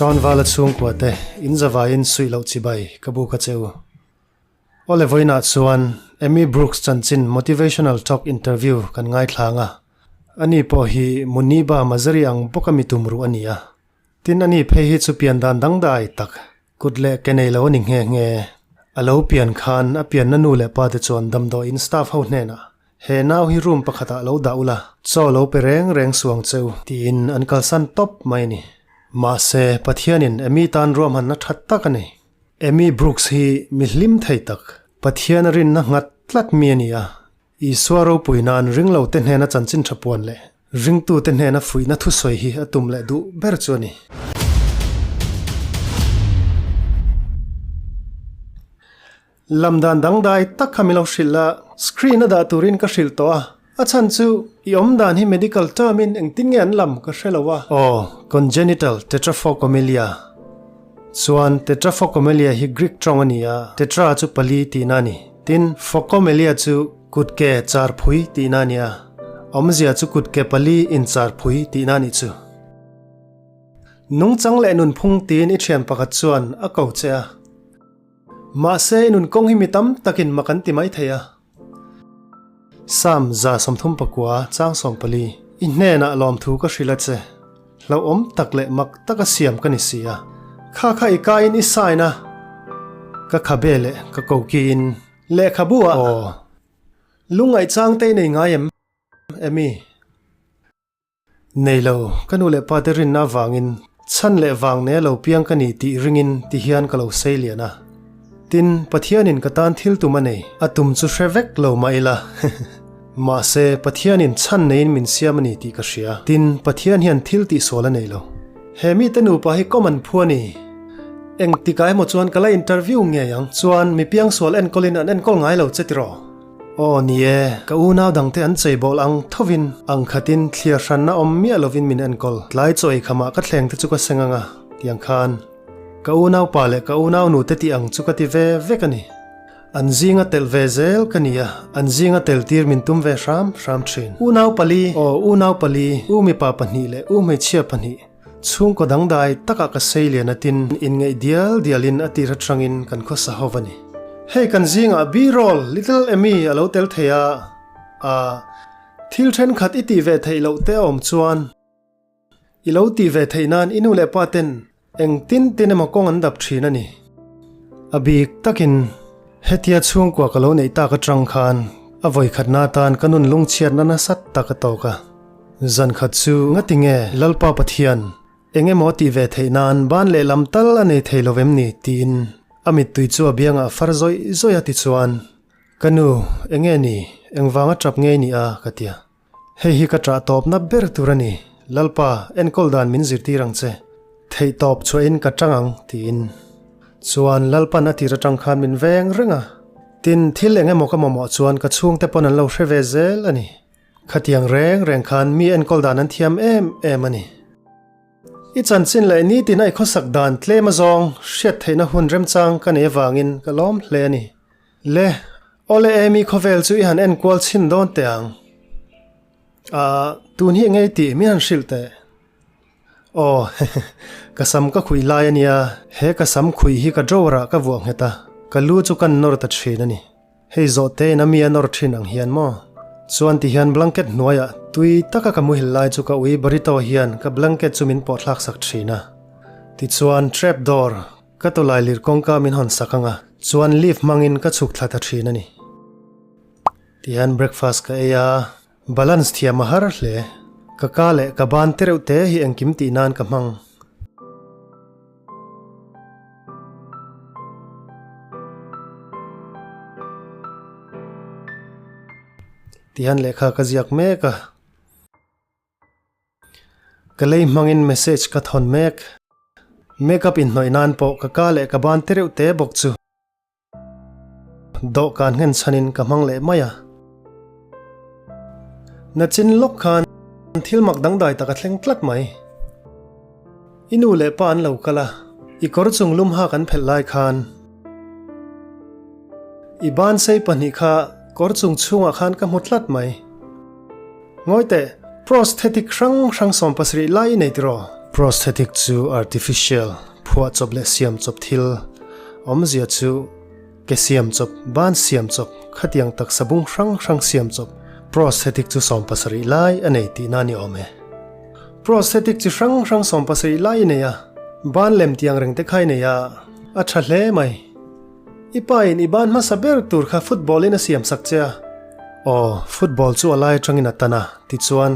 Sean Vala chhungkua te in zavaiin suih loh chibai ka buk a che u. Awle vawiinah chuan Amy Brooks chanchin motivational talk interview kan ngaithlang a, ani pawh hi Muniba Mazari ang bawka mi tum ruh a ni a. Tin ani phei hi chu pian dan dangdai tak kut leh ke nei lo a ni nghe nghe. A lo pian khan a pianna nu leh pa te chuan damdawiin staff ho hnenah he nau hi room pakhatah lo dah ula, chaw lo pe reng reng suang cheu tiin an kalsan tawp mai a ni. Mahse, Pathianin Amy tan ruahmanna tha tak a nei. Amy Brooks hi mi hlim thei tak, Pathian a rinna nghat tlat mi a ni a, Isua ropui nan ringlo te hnena chanchin tha puan leh ringtu te hnena fuihna thusawi hi a tum leh duh ber chu a ni. Lam dan dangdai tak kha min lo hrilh a, screen a dah turin ka hrilh tawh a, a chhan chu i awm dan hi medical term in engtin nge an lam ka hre lo a. Aw, congenital tetraphocomelia. Chuan tetraphocomelia hi Greek tawng a ni a, tetra chu pali tihna a ni. Tin, phocomelia chu kutke char phui tihna a ni a, awmzia chu kutke pali inchar phui tihna a nih chu. Nungchang leh nunphung tiin i thian pakhat chuan a ko che a. Mahse i nun kawng hi mi tam takin mak an ti mai thei a. Sam 34 chang 14 I hnenah lawmthu ka hrilh a che. Hlauhawm tak leh mak taka siam ka ni si a. Kha kha i kaiin i sign a. Ka khabe leh ka kokiin lehkhabu ah. Aw. Lungngaihchang te i nei ngai em? Emy. Nei lo, ka nu leh pa te rinna avangin chhan leh vang nei a lo piang ka ni tih ringin ti hian ka lo sei lian a. Tin, Pathianin ka tan thil tum a nei, a tum chu hre vek lo mah ila. Mahse, Pathianin chhan neiin min siam a ni tih ka hria. Tin, Pathian hian thil tihsual a nei lo. He mite nupa hi kawm an phu a ni. Eng tikah emaw chuan ka la interview ngei ang. Chuan, mi piangsual enkawlin an enkawl ngai lo che tiraw? Aw ni e, ka unau dangte an cheibawl ang thovin ang khatin thliar hranna awm miah lovin min enkawl. Tlai chaw ei khamah ka thleng te chu ka seng ang a, tiang khan. Ka unau pa leh ka unau nu te tih ang chu ka ti ve vek a ni. An zinga telh ve zel ka ni a, an zinga tel tir min tum ve hram hram thin. Unau pali, aw unau pali, u mipa pahnih leh u hmeichhia pahnih, chhungkaw dangdai takah ka sei lian atin inngeih dial dialin a tir atangin kan khawsa ho a ni. Hei kan zingah B-roll Little Amy a lo tel thei a, a thil thenkhat i tih ve theih loh te a awm chuan i lo tih ve theih nan i nu leh pa ten eng tin tin emaw kawng an dap thin a ni. A bik takin hetia chhungkua ka lo neih tak atang khan a vawikhatna atan ka nun lungchhiatna nasa tak a tawk a. Zan khat chu ngati nge Lalpa Pathian eng emaw tih ve theih nan ban leh lam tal a nei thei lo vem ni tiin a mittui chu a biangah far zawih zawih a ti chuan ka nu eng nge ni engvanga tap ngei ni a ka ti a. Hei hi ka ṭah tawpna ber tur a ni, Lalpa, enkawl dan min zirtir ang che. Theih tawp chhuahin ka ṭang ang, tiin. Chuan Lalpan a tir aṭang khan min veng reng a. Tin, thil eng emaw ka mamawh chuan ka chhungte pawn an lo hre ve zel a ni. Khatiang reng reng khan mi enkawl dan an thiam em em a ni. I chanchin leh nitin a i khawsak dan tlem azawng hriat theihna hun remchang ka nei avangin ka lawm hle a ni. Le, awle Amy khawvel chu i han enkual chhin dawn teh ang. Ah, tun hi engei tih min han hrilh teh. Aw, ka sam ka khuih lai a nia, he ka sam khuih hi ka drawer ah ka vuah nghet a, ka lu chu kan nawr ta thin a ni. Hei zawh tein a mi a nawr thin ang hian maw? Chuan ti hian blanket hnuaiah tui taka ka muhil lai chu ka ui burrito hian ka blanket chu min pawh thlak sak thin a. Tichuan trap door Ka tawlai lir kawngka min hawn sak ang a, chuan lift hmangin ka chhuk thla ta thin a ni. Tihian breakfast ka ei a, balance thiam a har hle. Ka ka leh ka ban te reuh te hi engkim tih nan ka hmang. Tihian lehkha ka ziak mek a. Ka lei hmangin message ka thawn mek. Makeup inhnawih nan pawh ka ka leh ka ban te reuh te bawk chu dawhkan nghen chhanin ka hmang leh mai a. Nachin lawk khan thil mak dangdai tak a thleng tlat mai. I nu leh pa an lo kal a, i kawr chung lum hak an phelh lai khan i ban sei pahnih kha kawr chung chhungah khan ka hmu tlat mai. Ngawi teh, prosthetic hrang hrang 70 lai i nei tiraw? Prosthetic chu artificial, phuahchawp leh siamchawp thil awmzia chu ke siamchawp, ban siamchawp, khatiang taksa bung hrang hrang siamchawp. Prosthetic chu 70 lai a nei tihna a ni awm e. Prosthetic chi hrang hrang 70 lai i nei a, ban lem tiang reng te kha i nei a, a tha hle mai. I pa in i ban hmasa ber tur kha football in a siam sak che a. Aw, football chu a lai atangin a tan a, tichuan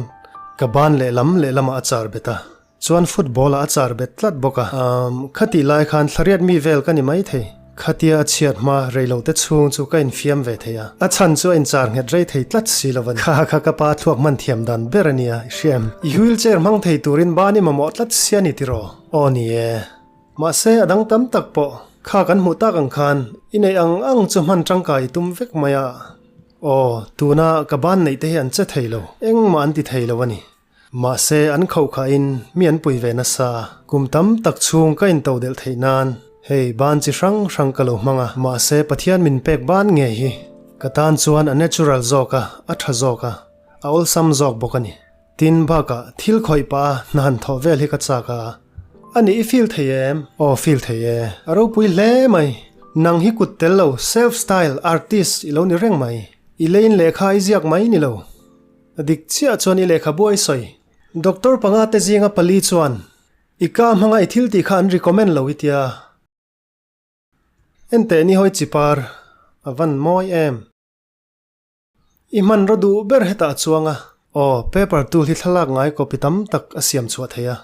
ka ban lehlam lehlamah a char bet a. Chuan football ah a char bet tlat bawk a. Umm, khatih lai khan thlariat mi vel ka ni maithei. Khatia a chhiat hma reilo te chhung chu ka infiam ve thei a. A chhan chu a inchar nghet rei thei tlat si lo a ni. Kha kha ka pa thluak hman thiam dan ber a nia, i hria em? I wheelchair hmang thei turin ban i mamawh tlat sia ni tiraw? Aw ni e. Mahse, a dang tam tak pawh kha kan hmuh tak ang khan i neih ang ang chu hman tangkai i tum vek mai a. Aw, tuna ka ban neih te hi an che thei lo, engmah an ti thei lo a ni. Mahse, an khauh khahin mi an pui ve nasa. Kum tam tak chhung ka into delh theih nan hei ban chi hrang hrang ka lo hmang a. Mahse, Pathian min pek ban ngei hi ka tan chuan a natural zawk a, a tha zawk a, a awlsam zawk bawk a ni. Tin, bakah thil khawih pah a hna han thawh vel hi ka chak a. A nih i feel thei em? Aw feel thei e. A ropui hle mai. Nang hi kut tel lo self style artist i lo ni reng mai. I leiin lehkha i ziak mai ni lo. A dik chiah chuan i lehkha buai sawi. Doctor panga te zinga pali chuan i ka hmanga i thil tih kha an recommend lo i tia. Enteh ni hawi chipar a van mawi em. I hmanraw duh ber hetah a chuang a. Aw, paper tool hi thlalak ngai copy tam tak a siam chhuah thei a.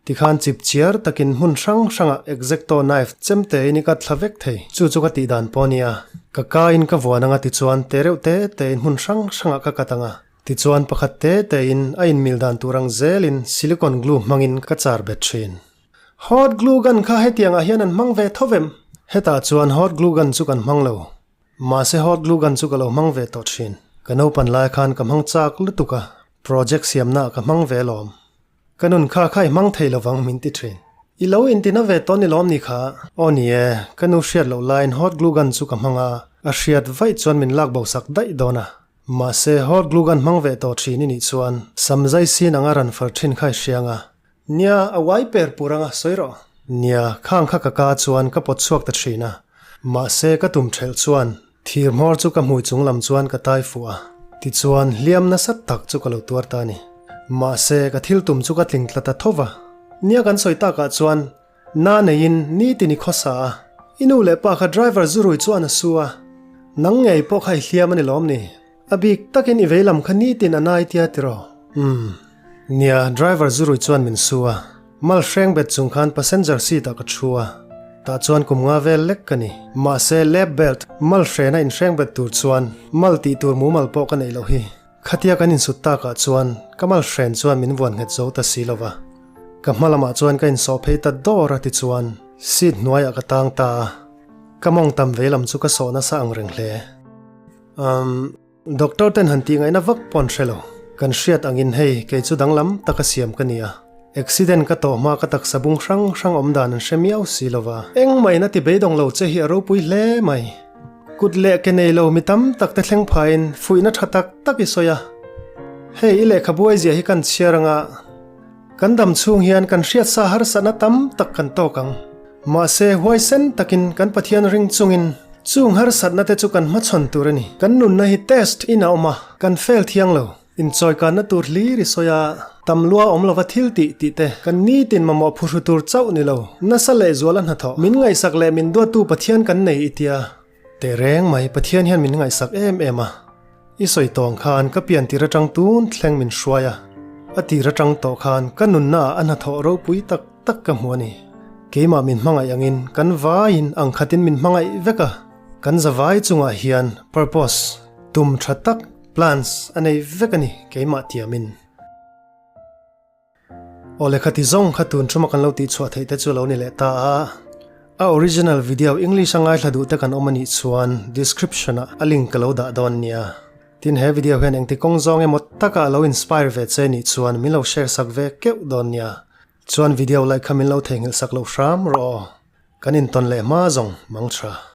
Tikhan chip chiar takin hmun hrang hrangah exacto knife chem tein i cut thla vek thei. Chu chu ka tih dan pawh a nia. Ka kain ka vuan anga tichuan te reuh te tein hmun hrang hrangah ka cut anga. Tichuan pakhat te tein a inmil dan tur ang zelin silicone glue hmangin ka char bet thin. Hot glue gun kha hetiangah hian an hmang ve tho vem? Hetah chuan hot glue gun chu kan hmang lo. Mahse hot glue gun chu ka lo hmang ve tawh thin. Ka naupan lai khan ka hmang chak lutuk a, project siamna ah ka hmang ve lawm. Ka nun kha kha i hmang thei lovang min ti thin. I lo intina ve tawh ni lawm ni kha? Aw ni e, ka nu hriat loh laiin hot glue gun chu ka hmang a, a hriat vaih chuan min lak bo sak daih dawn a. Mahse hot glue gun hmang ve tawh thin i nih chuan sam zai sin anga ran far thin kha i hriang a. Nia, a uai per pur anga sawi rawh. Nia, khang kha ka ka chuan ka pawt chhuak ta thin a. Mahse ka tum thelh chuan thir hmawr chu ka hmui chung lam chuan ka tai fuh a. Tichuan hliam nasa tak chu ka lo tuar ta a ni. Mahse ka thil tum chu ka tling tla ta tho va. Nia kan sawi takah chuan na neiin nitin i khawsa a. I nu leh pa kha driver zurui chuan a su a. Nang ngei pawh kha i hliam a ni lawm ni? A bik takin i veilam kha nitin a nai tia tiraw? Umm. Nia, driver zurui chuan min su a. Mal hreng bet chung khan passenger seat ah ka thu a. Tah chuan kum nga vel lek ka ni. Mahse lap belt, mal hrena inhreng bet tur chuan mal tih tur mumal pawh ka neih loh hi. Khatia kan insut takah chuan ka mal hren chuan min vuan nghet zo ta si lova. Ka hma lamah chuan ka insawh phei ta dawr a tichuan seat hnuaiah ka tang ta a. Ka mawng tam veilam chu ka sawh nasa ang reng hle. Umm, doctor ten han tih ngaihna vak pawh an hre lo. Kan hriat angin hei kei chu danglam taka siam ka ni a. Accident ka tawh hma ka taksa bung hrang hrang awm dan an hre miau si lo va. Engmah in a ti beidawng lo che hi a ropui hle mai. Kut leh ke nei lo mi tam tak te thleng phain fuihna tha tak tak i sawi a. Hei i lehkhabu aizia hi kan chhiar anga kan dam chhung hian kan hriatsa harsatna tam tak kan tawk ang. Mahse, huaisen takin kan Pathian ring chungin chung harsatna te chu kan hmachhawn tur a ni. Kan nunna hi test in a awm a, kan fail thiang lo. Inchawikanna tur hlir i sawi a, tam lua awm lova thil tih tih te kan nitin mamawh phuhru tur chauh ni lo. Nasa lehzuala hnathawh, min ngaihsak leh min duattu Pathian kan nei i tia. Tehreng mai, Pathian hian min ngaihsak em em a. I sawi tawng khan ka pian tir atang tun thleng min hruai a, a tir atang tawh khan ka nunna ah a hnathawh ropui tak tak ka hmu a ni. Keimah min hmangaih angin kan vaiin ang khatin min hmangaih vek a, kan zavai chungah hian purpose, tum tha tak, plans, a nei vek a ni keimah tiamin. Aw lehkha ti zawng kha tun thuma kan lo tih chhuah theih te chu lo ni leh ta a. A original video English a ngaithla duh te kan awm a nih chuan description ah a link ka lo dah dawn nia. Tin he video hian engti kawng zawng emaw taka a lo inspire ve che nih chuan min lo share sak ve keuh dawn nia. Chuan video like kha min lo theihnghilh sak loh hram rawh aw. Kan intawn leh hma zawng mang tha.